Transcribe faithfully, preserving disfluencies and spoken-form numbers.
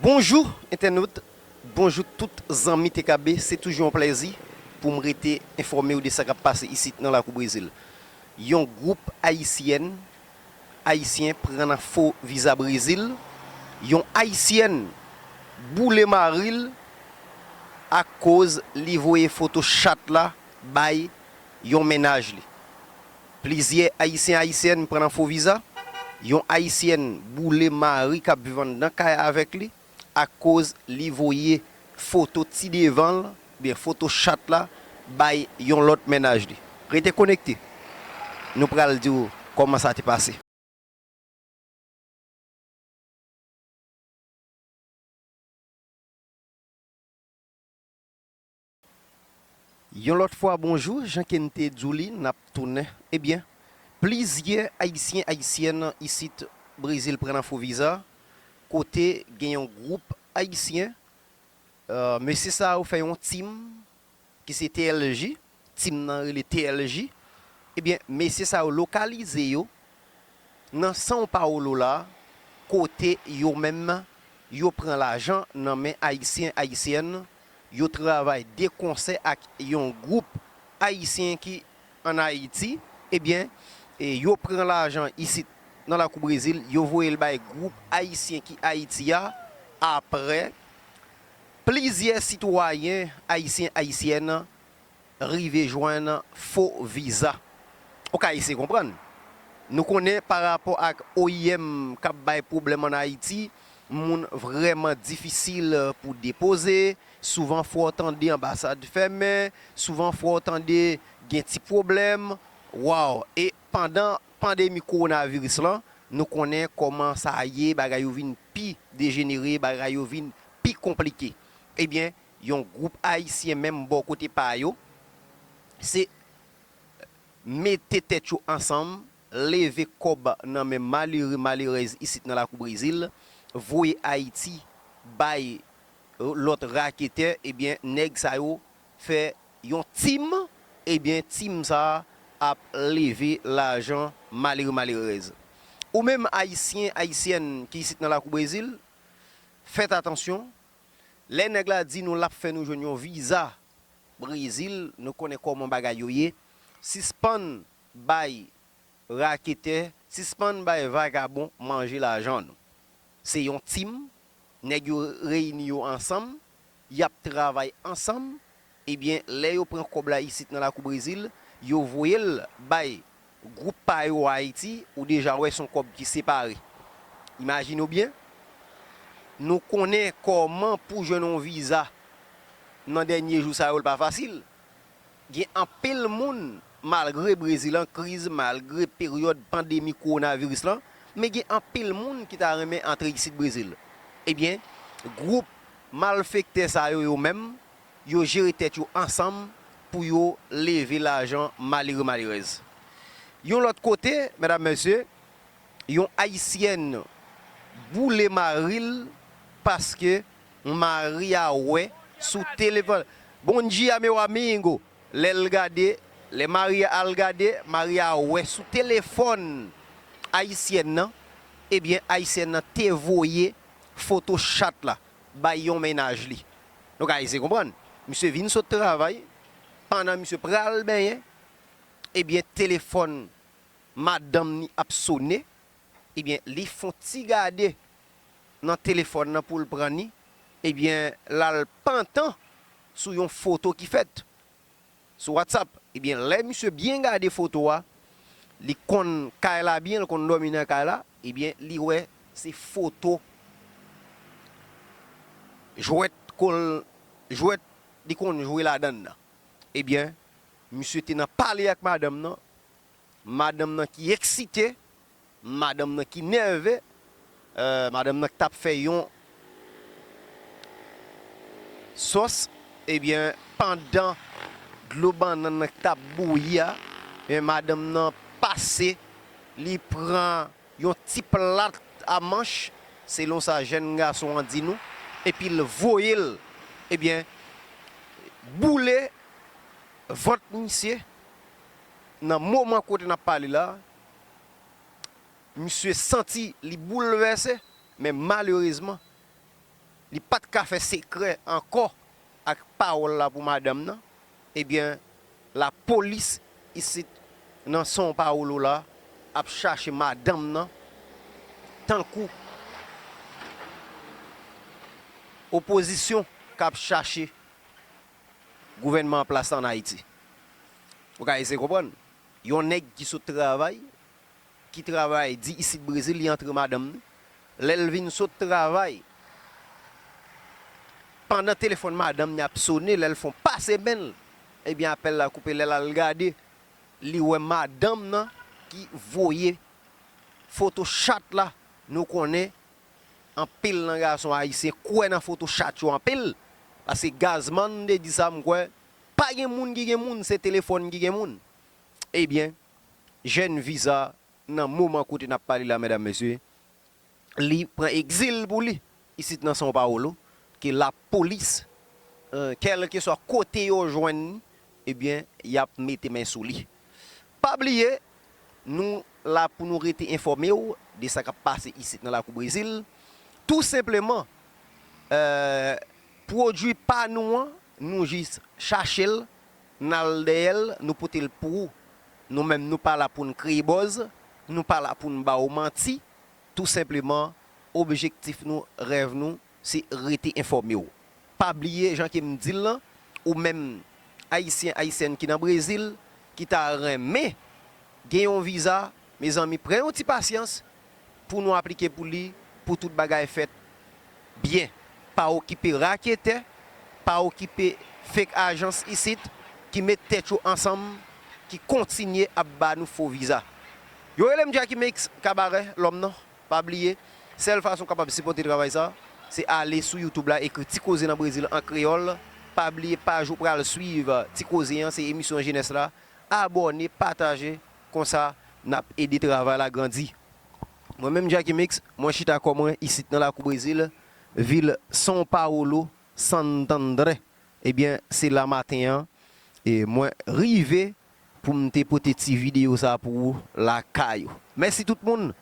Bonjou entènot, bonjou tout zanmi T K B, se toujou yon plèzi pou m rete enfòme w de sa k ap pase isit nan lakou Brezil. Yon gwoup ayisyèn, ayisyen pran nan fo viza Brezil, yon ayisyèn boule mari l akoz li voye foto chat la bay yon mennaj li. Plizyè ayisyen, ayisyèn pran nan fo viza, yon ayisyèn boule mari k ap viv anndan kay avèk li akoz li voye foto ti devan l, oubyen foto chat la, bay yon lòt mennaj li. Rete konekte. Nou pral di w kòman sa te pase. Yon lòt fwa, bonjou, jan ke n te di w li, n ap tounen. Ebyen, plizyè ayisyen, ayisyèn isit Brezil pran nan fo viza, kote gen yon gwoup ayisyen, euh, mesye sa yo fè yon tim ki se T L J, tim nan rele T L J. Ebyen, mesye sa yo lokalize yo nan São Paulo la, kote yo menm yo pran lajan nan men ayisyen, ayisyèn, yo travay de konsè ak yon gwoup ayisyen ki ann Ayiti, ebyen, e yo pran lajan isit nan lakou Brezil, yo voye l bay gwoup ayisyen ki Ayiti a, apre plizyè sitwayen ayisyen, ayisyèn rive jwenn fo viza. Ou ka eseye konprann. Nou konnen pa rapò ak O I M k ap bay pwoblèm ann Ayiti, moun vrèman difisil pou depoze, souvan fò w tande anbasad fèmen, souvan fò w tande gen ti pwoblèm, waw, e pandan pandemi kowonaviris lan, nou konnen kòman sa ye, bagay yo vin pi dejenere, bagay yo vin pi konplike. Ebyen, yon gwoup ayisyen menm bò kote pa yo, se mete tèt yo ansanm, leve kòb nan men malere, malerèz isit nan lakou Brezil, voye Ayiti bay lòt raketè, ebyen, nèg sa yo fè yon tim, ebyen, tim sa a ap leve lajan malere, malerèz. Ou menm ayisyen, ayisyèn ki isit nan lakou Brezil, fèt atansyon, lè nèg la di nou l ap fè nou jwenn yon viza Brezil, nou konnen kòman bagay yo ye. Sispann bay raketè, sispann bay vagabon manje lajan nou. Se yon tim, nèg yo reyini yo ansanm, y ap travay ansanm, ebyen, lè yo pran kòb la isit nan lakou Brezil, yo voye l bay gwoup pa yo Ayiti, ou deja wè se yon kòb ki separe. Imajine w byen, nou konnen kòman pou jwenn yon viza nan dènye jou sa yo, l pa fasil. Gen anpil moun, malgre Brezil an kriz, malgre peryòd pandemi kowonaviris lan, men gen anpil moun ki ta renmen antre isit Brezil. Ebyen, gwoup malfektè sa yo, yo menm, yo jere tèt yo ansanm pou yo leve lajan malere, malerèz. Yon lòt kote, medam, mesye, yon ayisyèn boule mari l paske mari a wè sou telefòn. Bom dia, meu amigo. Lè l gade, lè mari a al gade, mari a wè sou telefòn ayisyèn nan, ebyen, ayisyèn nan te voye foto chat la bay yon mennaj li. Nou ka eseye konprann. Misye vin sot travay, pandan misye pral benyen, ebyen, telefòn madanm ni ap sone, ebyen, li fon ti gade nan telefòn nan pou l pran ni, ebyen, l al pantan sou yon foto ki fèt sou WhatsApp. Ebyen, lè misye byen gade foto a, li konn kay la byen, li konn dòmi nan kay la, ebyen, li wè se foto jwèt kol, jwèt li konn jwe ladan l nan. Ebyen, misye te nan pale ak madanm nan, madanm nan ki eksite, madanm nan ki nève, euh, madanm nan ki t ap fè yon sòs, ebyen, pandan dlo bannann nan ki t ap bouyi a, ebyen, madanm nan pase, li pran yon ti plat a manch, selon sa jèn gason an di nou, epi l voye l, ebyen, boule vant misye. Nan moman kote n ap pale la, misye santi li boulvèse, men malerezman, li pa t ka fè sekrè ankò ak pawòl la pou madanm nan, ebyen, lapolis isit nan São Paulo la ap chache madanm nan tankou opozisyon k ap chache gouvènman an plas la ann Ayiti. Ou ka eseye konprann. Yon nèg ki sot travay, ki travay di isit Brezil, li antre madanm ni. Lè l vin sot travay, pandan telefòn madanm ni ap sone, lè l fè yon pase men l, ebyen apèl la koupe, lè l al gade, li wè madanm nan ki voye foto chat la. Nou konnen anpil nan gason ayisyen kwè nan foto chat yo anpil. Paske Gazman te di sa, m kwè, pa gen moun ki gen moun, se telefòn ki gen moun. Ebyen, jèn Visa, nan moman kote n ap pale la, medam, mesye, li pran egzil pou li isit nan São Paulo, ke lapolis, eh, kèlkeswa kote yo jwenn li, ebyen, y ap mete men sou li. Pa bliye, nou la pou nou rete enfòme w de sa k ap pase isit nan lakou Brezil. Tou senpleman, eh, pwodui pa nou an, nou jis chache l, n al dèyè l, nou pote l pou ou. Nou menm, nou pa la pou n kreye buzz, nou pa la pou n ba w manti. Tou senpleman, objektif nou, rèv nou, se rete enfòme w. Pa bliye, jan ke m di l lan, ou menm, Ayisyen, Ayisyèn ki nan Brezil, ki ta renmen gen yon viza, mezanmi, pran yon ti pasyans pou nou aplike pou li, pou tout bagay fèt byen. Pa okipe raketè, pa okipe fake ajans isit, ki met tèt yo ansanm, ki kontinye ap ba nou fo viza. Yo rele m Jacky Mix, Kabarè, lòm nan. Pa bliye, sèl fason w kapab sipòte travay sa, se ale sou YouTube la, ekri Ti Koze nan Brezil an kreyòl. Pa bliye paj ou pral swiv Ti Koze an, se emisyon jenès la. Abòne, pataje, konsa n ap ede travay la grandi. Mwen menm Jacky Mix, mwen chita kò mwen isit nan lakou Brezil, vil São Paulo, Santander. Ebyen, se la maten an, e mwen rive pou m te pote ti videyo sa pou ou lakay ou. Mèsi tout moun